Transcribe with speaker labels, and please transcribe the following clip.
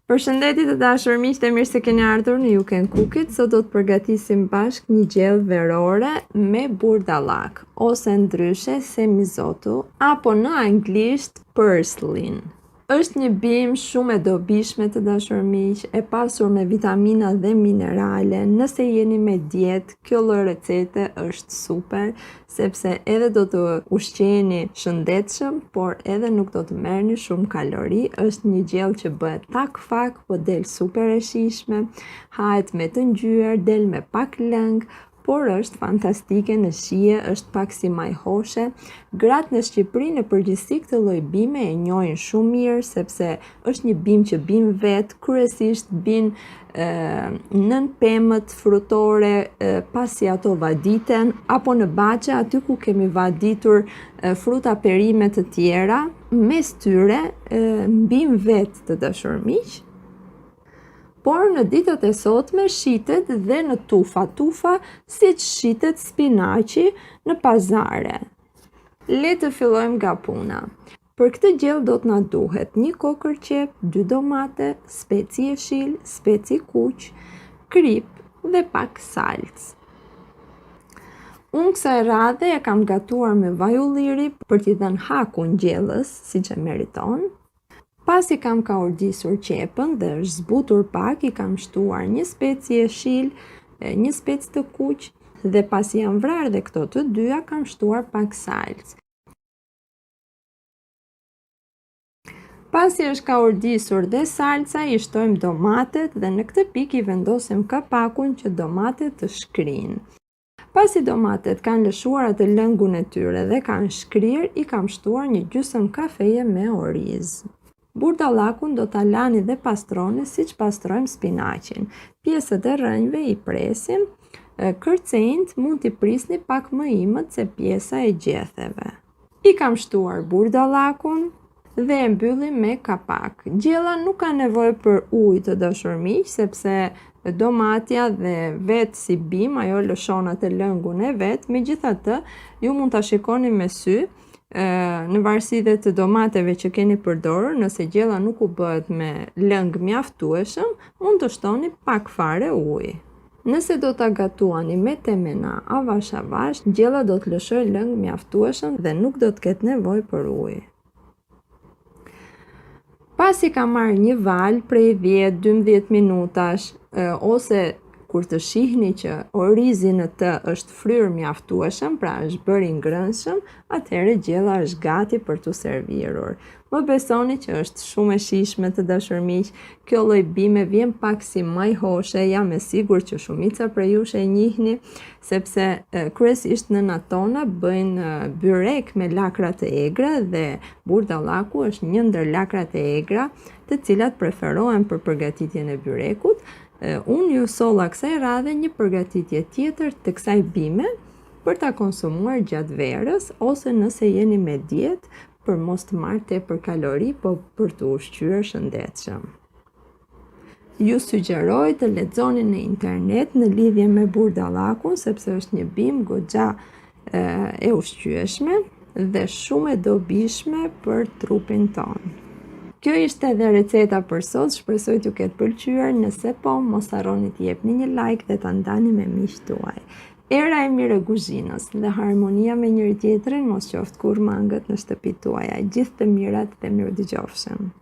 Speaker 1: Përshëndetje të dashur miq dhe mirë se keni ardhur në You Can Cook It. Sot do të përgatisim bashkë një gjellë verore me burdallak ose ndryshe semizotu apo në anglisht purslane. Është një bimë shumë e dobishme të dashur miq, e pasur me vitamina dhe minerale. Nëse jeni me dietë, kjo lloj recete është super, sepse edhe do të ushqeheni shëndetshëm, por edhe nuk do të merrni shumë kalori. Është një gjellë që bëhet tak fak, po del super e shijshme, hahet me të ngjyer, del me pak lëng, por është fantastike në shije, është pak si majhoshe. Gratë në Shqipëri në përgjithësi këtë lloj bime e njohin shumë mirë sepse është një bimë që bin vetë, kryesisht bin nën pemët frutore pasi ato vaditen apo në bahçe aty ku kemi vaditur fruta perime të tjera, mes tyre mbin vetë të dashur miq. Por në ditët e sotme shitet dhe në tufa, tufa siç shitet spinaqi në pazare. Le të fillojmë nga puna. Për këtë gjellë do të na duhet një kokërr qepë, dy domate, spec jeshil, spec i kuq, kripë dhe pak salcë. Unë kësaj radhe e kam gatuar me vaj ulliri për t'i dhënë hakun gjellës, siç e meriton. Pasi kam kaurdisur qepën dhe është zbutur pak, i kam shtuar një spec jeshil, një spec të kuq dhe pasi janë vrarë dhe këto të dyja, kam shtuar pak salcë. Pasi është kaurdisur dhe salca, i shtojmë domatet dhe në këtë pikë i vendosim kapakun që domatet të shkrijnë. Pasi domatet kanë lëshuar atë lëngun e tyre dhe kanë shkrirë, i kam shtuar një gjysëm kafeje me oriz. Burdallakun do ta lani dhe pastroni siç pastrojmë spinaqin. Pjesët e rrënjëve i presim, kërcenjtë mund t'i prisni pak më imët se pjesa e gjetheve. I kam shtuar burdallakun dhe e mbyllim me kapak. Gjella nuk ka nevojë për ujë të dashur miq, sepse domatja dhe vetë si bimë, ajo lëshon atë lëngun e vet, megjithatë, ju mund ta shikoni me sy, në varësi dhe të domateve që keni përdorur, nëse gjella nuk u bëhet me lëng mjaftueshëm, mund të shtoni pak fare ujë. Nëse do ta gatuani me temena avash avash, gjella do të lëshojë lëng mjaftueshëm dhe nuk do të ketë nevojë për ujë. Pasi ka marrë një valë prej 10-12 minutash ose kur të shihni që orizi në të është fryrë mjaftueshëm, pra është bërë i ngrënshëm, atëherë gjella është gati për t'u servirur. Më besoni që është shumë e shijshme të dashur miq, kjo lloj bime vjen pak si majhoshe, jam e sigurt që shumica prej jush e njihni, sepse kryesisht nënat tona bëjnë byrek me lakra të egra dhe burdallaku është një ndër lakrat e egra, të cilat preferohen për përgatitjen e byrekut. Unë ju solla kësaj radhe një përgatitje tjetër të kësaj bime për ta konsumuar gjatë verës ose nëse jeni me dietë për mos të marrë tepër kalori, po për t'u ushqyer shëndetshëm. Ju sugjeroj të lexoni në internet në lidhje me burdallakun, sepse është një bimë goxha e ushqyeshme dhe shumë e dobishme për trupin tonë. Kjo ishte edhe receta për sot, shpresoj t'ju ketë pëlqyer, nëse po, mos harroni të jepni një like dhe ta ndani me miqtë tuaj. Era e mirë e kuzhinës dhe harmonia me njëri-tjetrin mos qoftë kurrë mangët në shtëpitë tuaja. Gjithë të mirat dhe mirudëgjofshim.